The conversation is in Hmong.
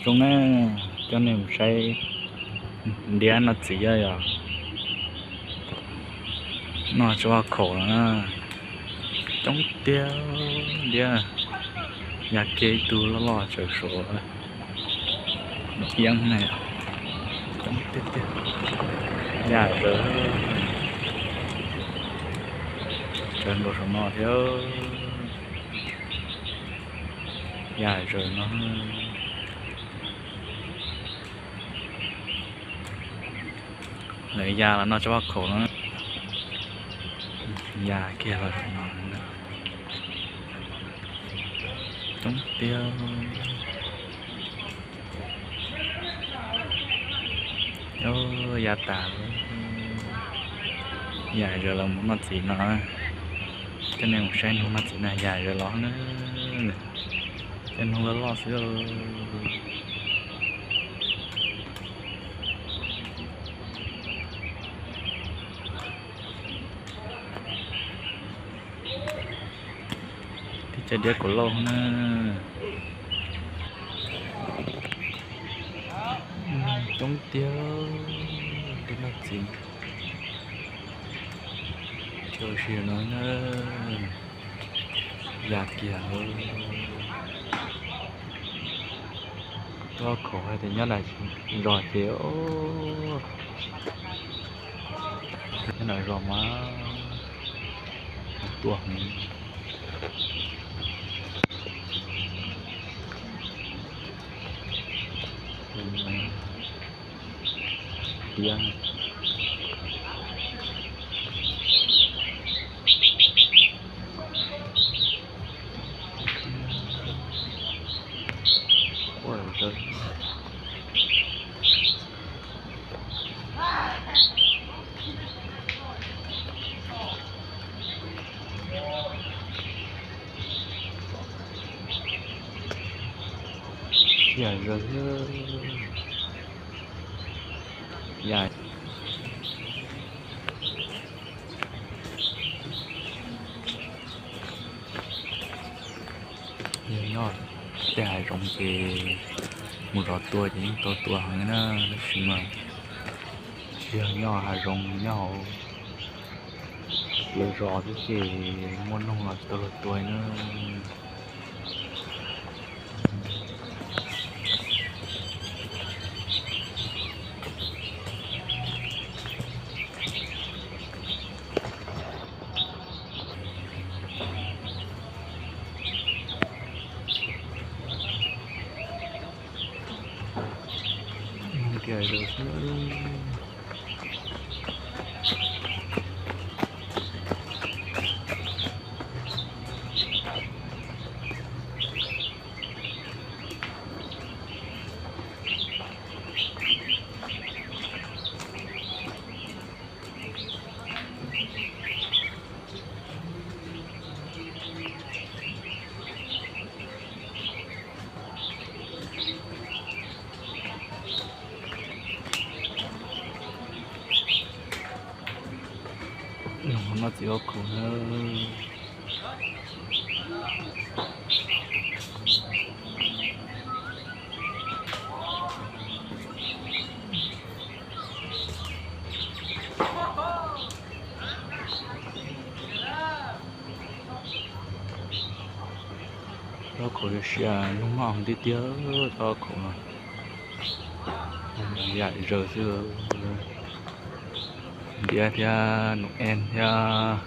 Zoo na, coj nej mus saib ntiab noj txiv yog, yog noj tsob khaum no na. Coob tiag, ntiab ya kiag ib tug loj loj tsaws saum iab na. Coob tiag tiag, ya zaws, tsaws nkaus saum no thiab, ya zaws no. Lawv ya los noj tsob khaum no, ya kiag los no. Coob tiag, ya tas, ya zaws los mus noj txiv no. Coj nej mus saib noog noj txiv na, ya zaws los na. Cov noog loj loj xwb. Tib cov ntiab kaum lauj na. Coob tiag, ntiab noj txiv cov si no na. Ya kiag, tsob khaum hais tias nyob nram zos ces, nyob nram zos mas tua heev. Tiab. Ya zaws, ya. Yog nyob tej hav zoov ces mus zov tua ces yeej tau tua heev na, tab sis mas tsis yog nyob hav zoov, nyob hauv lawv zos xwb ces muaj noog los tsis tau luag tua na. Noj txiv ob khaum na. Tsob khaum sia sia, noj maj heev tiag tiag tsob khaum no. Yam zaws xwb, ntiab thiab nus en thiab.